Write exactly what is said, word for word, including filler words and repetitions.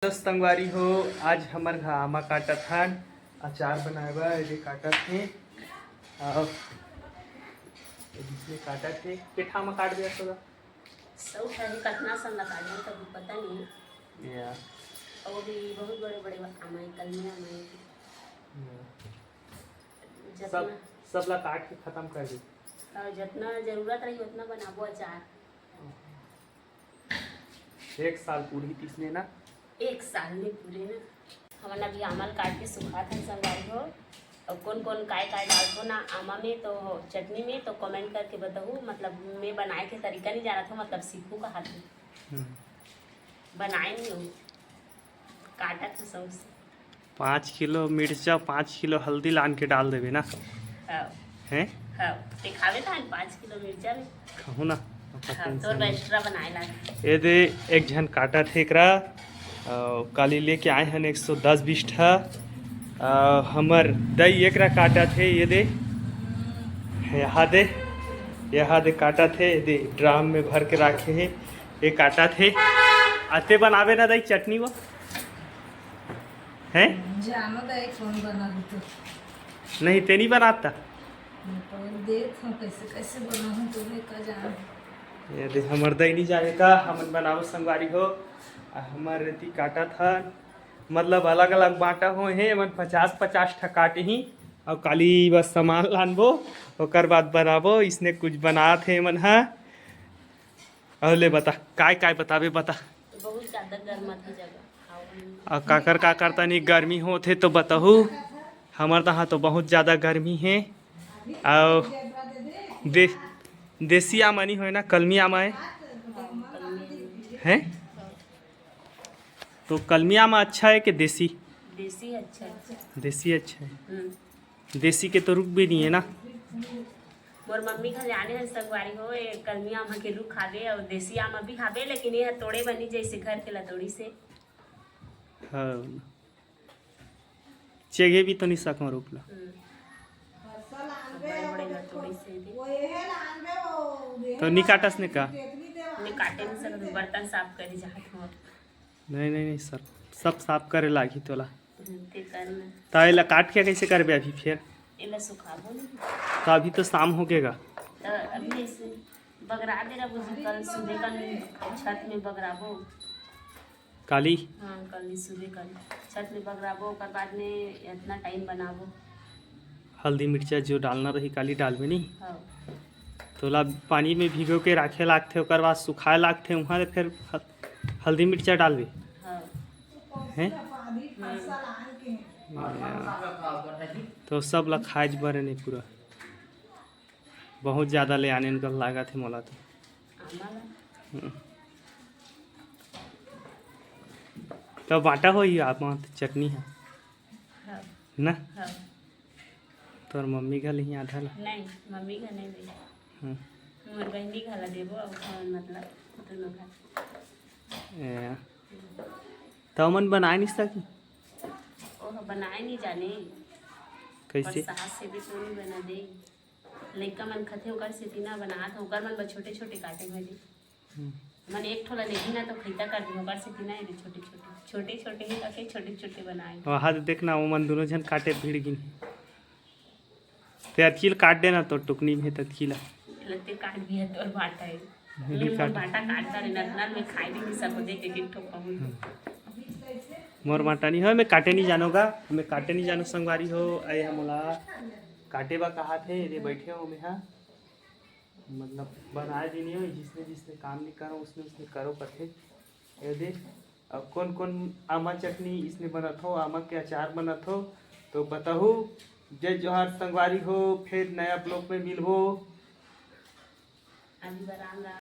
Hello संगवारी हो, आज हमर घर आमा काटत हन, अचार बनाए बर। ये काटत हे, अउ ये बीच में काटत हे। के ठा आमा काट दिया सदा? सौ ठा ही कतना सन ला काटबो, तब पता नहीं। या। और भी बहुत बड़े बड़े आमा है, कलमी आमा है। या। जितना सब, सब ला काट के खत्म कर दे। और जितना जरूरत रही, उतना बनाबो अचार। एक साल पूरी तीसने ना? एक साल नहीं पूरे ना। हमन अभी आमा ल काट के सुखात हन संगवारी हो। और कौन कौन काय काय डालथो ना आमा में, तो चटनी में, तो कमेंट करके बताहू। मतलब, मैं बनाए के तरीका नहीं जानत हूँ, मतलब, सीखू कहा थे। हम्म। बनाए नहीं हूँ, काटत हूँ सौंसे। पाँच किलो मिर्चा, पाँच किलो हल्दी लान के डाल देबे ना। हाँ। हैं? हाँ, ते खावे था पाँच किलो मिर्चा में। खाहू ना, अपन हाँ, tension तोर नहीं। Extra बनाए ला। ये दे, एक झन काटत हे एकरा, अ, काली लेके आए हन एक सौ दस बीस ठा। अ, हमर दई एकरा काटत हे, ये दे, यहाँ दे, यहाँ दे काटत हे, ये दे ड्राम में भर के राखे हे, ये काटत हे। आते बनावे ना दई चटनी वो? हैं? जानो दे कौन बना दे तो। नहीं, ते नहीं बनाता। मैं पहले देख हम कैसे, कैसे बनाऊँ, तुम्हें का जान। ये दे, हमर दई नहीं जाने का, हमन बनाओ संगवारी हो। आ हमर रेती काटत हन, मतलब, अलग-अलग बांटा होए हे, एमन पचास पचास ठा काटे ही। अउ काली बस सामान लानबो, ओकर बाद बनाबो। इसने कुछ बनात हे एमन ह। अउ ले बता, काय काय बताबे, बता। बहुत ज्यादा गर्म थी जगह। अउ काकर काकर तनी गर्मी होत हे तो बताहू। हमर तहाँ तो बहुत ज्यादा गर्मी हे। अउ दे-, देसी आमा नहीं होए ना, कलमी आमा हे। हैं? तो कलमी आमा अच्छा है कि देसी? देसी अच्छा है। देसी अच्छा है। हम्म। देसी के तो रुख भी नहीं है ना। मोर मम्मी घर जाने हन संगवारी हो, ये कलमी आमा के रुख हावे और देसी आमा भी हावे, लेकिन ये तोड़े बनी जैसे घर के ला तोड़ी से। हाँ, चेगे भी तो नहीं सको रुख ला। हम्म। बड़े बड़े ला तोड़ी से भी। तो नहीं काटस ने का? नहीं काटे नहीं सकत, बर्तन साफ करी जात हूँ। नहीं, नहीं, नहीं सर, सब साफ करे लागही तोला। हम्म, ते कर ना। त एला काट के कैसे करबे अभी फिर? एला सुखाबो ना। त अभी तो शाम हो गेगा। त अभी ऐसे बगरा दे रहा, कल सुबह कल छत में बगराबो। काली? हाँ, कल सुबह कल छत में बगराबो, ओकर बाद में इतना टाइम बनाबो। हल्दी मिर्चा जो डालना रही, काली डालबे नहीं? हाँ। तोला पानी में भिगो के राखे लागथे, ओकर बाद सुखाए लागथे, वहाँ ले फिर ह-, हल्दी मिर्चा डालबे? हाँ। हैं? हम्म। तो सब ला खाए बरे नहीं पूरा, बहुत ज़्यादा ले आने निकल लागत हे मोला तो। आमा ला। हम्म। तो बांटा होही आप वहाँ तो चटनी है हाँ। ना? हाँ। तोर मम्मी घल ही आधा ला? नहीं, मम्मी घर नहीं दे। हम्म। मोर बहनी घला देबो, अब खाओ मतलब दोनों घर। ए, तो मन बनाए नहीं सकी? ओह, बनाए नहीं जाने। कैसे? पर सास से भी तो नहीं बना दे। लइका मन खाथे, ओकर सेती ना बनात, ओकर मन बर छोटे-छोटे काटे भाजी। हम्म। मन एक ठो ला लेही ना तो खैता कर दे, ओकर सेती ना एदे छोटे-छोटे, छोटे-छोटे ही रखे, छोटे-छोटे बनाए। वहाँ तो देखना, वो मन दोनों झन काटे भिड़ गिन। ते अतकी ल काट देना, तो टुकनी में हे त अतकी ला। लते काट दिया तोर बाटा है। मेरे ये मोर काट। बाटा काटता रे, नतनल में खाई भी नहीं सको, देख एक एक ठो कहूँ। हम्म। मोर बाटा नहीं हो, मैं काटे नहीं जानोगा, मैं काटे नहीं जानो संगवारी हो, आए हम मोला काटे बा कहा थे, ये बैठे हो मैं हाँ। मतलब बनाए भी नहीं हो, जिसने जिसने काम नहीं करो, उसने उसने करो कथे। ये दे, अब कौन कौन आमा चटनी इसने बनत हो, आमा के अचार बनत हो, तो बताहू। जय जोहार संगवारी हो, फिर नया ब्लॉग में मिलबो। अभी बराम राम।